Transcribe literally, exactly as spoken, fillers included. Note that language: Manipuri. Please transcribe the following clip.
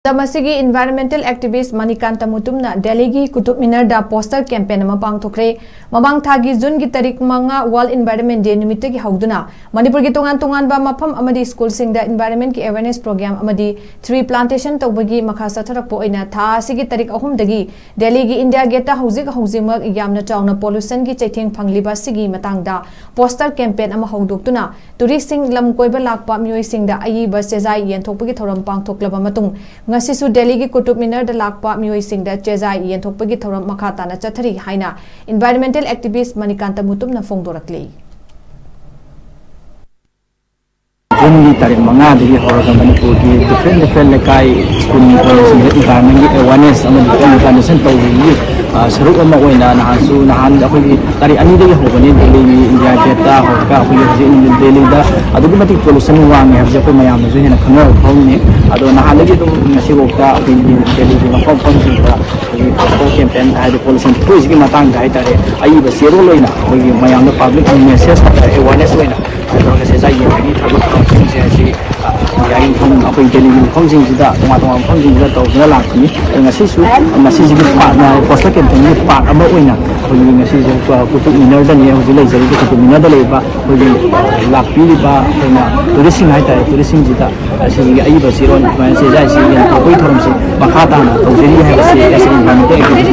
ꯃꯇꯝ ꯑꯁꯤꯒꯤ environmental activist ꯃꯅꯤꯀꯥꯟꯇ ꯃꯨꯇꯨꯝꯅ ꯗꯦꯜꯂꯤꯒꯤ ꯀꯨꯇꯨꯕ ꯃꯤꯅꯔꯗ poster campaign ꯑꯃ ꯄꯥꯡꯊꯣꯛꯈ꯭ꯔꯦ꯫ ꯃꯃꯥꯡ ꯊꯥꯒꯤ ꯖꯨꯟꯒꯤ ꯇꯥꯔꯤꯛ ꯃꯉꯥ World Environment Day ꯅꯨꯃꯤꯠꯇꯒꯤ ꯍꯧꯗꯨꯅ ꯃꯅꯤꯄꯨꯔꯒꯤ ꯇꯣꯉꯥꯟ ꯇꯣꯉꯥꯟꯕ ꯃꯐꯝ ꯑꯃꯗꯤ ꯁ꯭ꯀꯨꯜꯁꯤꯡꯗ environmentꯀꯤ awareness program ꯑꯃꯗꯤ tree plantation ꯇꯧꯕꯒꯤ ꯃꯈꯥ ꯆꯠꯊꯔꯛꯄ ꯑꯣꯏꯅ ꯊꯥ ꯑꯁꯤꯒꯤ ꯇꯥꯔꯤꯛ ꯑꯍꯨꯝꯗꯒꯤ ꯗꯦꯜꯂꯤꯒꯤ ꯏꯟꯗꯤꯌꯥ ꯒꯦꯠꯇ ꯍꯧꯖꯤꯛ ꯍꯧꯖꯤꯛꯃꯛ ꯌꯥꯝꯅ ꯆꯥꯎꯅ pollutionꯒꯤ ꯆꯩꯊꯦꯡ ꯐꯪꯂꯤꯕ ꯑꯁꯤꯒꯤ ꯃꯇꯥꯡꯗ poster campaign ꯑꯃ ꯍꯧꯗꯣꯛꯇꯨꯅ ꯇꯨꯔꯤꯁꯁꯤꯡ, ꯂꯝ ꯀꯣꯏꯕ ꯂꯥꯛꯄ ꯃꯤꯑꯣꯏꯁꯤꯡꯗ ꯑꯏꯕ ꯆꯦꯖꯥꯏ ꯌꯦꯟꯊꯣꯛꯄꯒꯤ ꯊꯧꯔꯝ ꯄꯥꯡꯊꯣꯛꯂꯕ ꯃꯇꯨꯡ, ꯉꯁꯤꯁꯨ ꯗꯦꯜꯂꯤꯒꯤ ꯀꯨꯇꯨꯕ ꯃꯤꯅꯔꯗ ꯂꯥꯛꯄ ꯃꯤꯑꯣꯏꯁꯤꯡꯗ ꯆꯦꯖꯥꯏ ꯌꯦꯟꯊꯣꯛꯄꯒꯤ ꯊꯧꯔꯝ ꯃꯈꯥ ꯇꯥꯅ ꯆꯠꯊꯔꯤ ꯍꯥꯏꯅ environmental activist ꯃꯅꯤꯀꯥꯟꯇ ꯃꯨꯇꯨꯝꯅ ꯐꯣꯡꯗꯣꯔꯛꯂꯤ꯫ ꯖꯨꯟꯒꯤ ꯇꯥꯔꯤꯛ ꯃꯉꯥꯗꯒꯤ ꯍꯧꯔꯒ ꯃꯅꯤꯄꯨꯔꯒꯤ different different ꯂꯩꯀꯥꯏ, ꯁ꯭ꯀꯨꯜ, ꯀꯣꯂꯦꯖꯁꯤꯡꯗ environmentꯀꯤ awareness ꯑꯃꯗꯤ plantation ꯇꯧꯕꯒꯤ, ꯑ, ꯁꯔꯨꯛ ꯑꯃ ꯑꯣꯏꯅ ꯅꯍꯥꯟꯁꯨ, ꯅꯍꯥꯟ ꯑꯩꯈꯣꯏꯒꯤ ꯇꯥꯔꯤꯛ ꯑꯅꯤꯗꯒꯤ ꯍꯧꯕꯅꯤ ꯗꯦꯜꯂꯤꯒꯤ ꯏꯟꯗꯤꯌꯥ ꯒꯦꯠꯇ ꯍꯧꯔꯒ ꯑꯩꯈꯣꯏꯒꯤ ꯍꯧꯖꯤꯛ ꯗꯦꯜꯂꯤꯗ ꯑꯗꯨꯛꯀꯤ ꯃꯇꯤꯛ pollution ꯋꯥꯡꯉꯦ ꯍꯥꯏꯕꯁꯦ ꯑꯩꯈꯣꯏ ꯃꯌꯥꯝꯅꯁꯨ ꯍꯦꯟꯅ ꯈꯪꯅꯔꯕ ꯐꯥꯎꯅꯤ꯫ ꯑꯗꯣ ꯅꯍꯥꯟꯗꯒꯤ ꯑꯗꯨꯝ ꯉꯁꯤꯐꯥꯎꯗ ꯑꯩꯈꯣꯏꯒꯤ ꯗꯦꯜꯂꯤꯒꯤ ꯃꯐꯝ ꯃꯐꯝꯁꯤꯡꯗ ꯑꯩꯈꯣꯏꯒꯤ poster campaign ꯍꯥꯏꯗꯤ pollution ꯊꯣꯛꯏꯁꯤꯒꯤ ꯃꯇꯥꯡꯗ ꯍꯥꯏꯇꯥꯔꯦ, ꯑꯏꯕ ꯆꯦꯔꯣꯜ ꯑꯣꯏꯅ ꯑꯩꯈꯣꯏꯒꯤ ꯃꯌꯥꯝꯗ public message ꯍꯥꯏꯇꯥꯔꯦ, awareness ꯑꯣꯏꯅ ꯇꯧꯔꯒ ꯆꯦꯖꯥꯏ ꯌꯦꯟꯕꯒꯤ ꯊꯕꯛ ꯊꯧꯔꯝꯁꯤꯡꯁꯦ ꯑꯁꯤ, ꯑ, ꯏꯟꯗꯤꯌꯥꯒꯤ ꯃꯐꯝ, ꯑꯩꯈꯣꯏ ꯗꯦꯜꯂꯤꯒꯤ ꯃꯐꯝꯁꯤꯡꯁꯤꯗ, ꯇꯣꯉꯥꯟ ꯇꯣꯉꯥꯟꯕ ꯃꯐꯝꯁꯤꯡꯁꯤꯗ ꯇꯧꯗꯨꯅ ꯂꯥꯛꯄꯅꯤ꯫ ꯑꯗꯣ ꯉꯁꯤꯁꯨ ꯃꯁꯤꯁꯤꯒꯤ part, poster campaignꯒꯤ part ꯑꯃ ꯑꯣꯏꯅ ꯑꯩꯈꯣꯏꯒꯤ ꯉꯁꯤꯁꯦ, ꯑ, ꯀꯨꯇꯨꯕ ꯃꯤꯅꯔꯗꯅꯤ ꯍꯧꯖꯤꯛ ꯂꯩꯖꯔꯤꯕ꯫ ꯀꯨꯇꯨꯕ ꯃꯤꯅꯔꯗ ꯂꯩꯕ ꯑꯩꯈꯣꯏꯒꯤ, ꯑ, ꯂꯥꯛꯄꯤꯔꯤꯕ ꯑꯩꯈꯣꯏꯅ touristꯁꯤꯡ ꯍꯥꯏꯇꯥꯔꯦ, touristꯁꯤꯡꯁꯤꯗ ꯑꯁꯤꯒꯤ ꯑꯏꯕ ꯆꯦꯔꯣꯜ ꯁꯨꯃꯥꯏꯅ ꯆꯦꯖꯥꯏꯁꯤ ꯌꯦꯟꯊꯣꯛꯄꯒꯤ ꯊꯧꯔꯝꯁꯤ ꯃꯈꯥ ꯇꯥꯅ ꯇꯧꯖꯔꯤ ꯍꯥꯏꯕꯁꯤ ꯑꯦꯁ ꯑꯦꯟ ꯏꯟꯐꯣꯔꯃꯦꯇꯤꯚ ꯑꯦꯛꯇꯤꯚꯤꯁ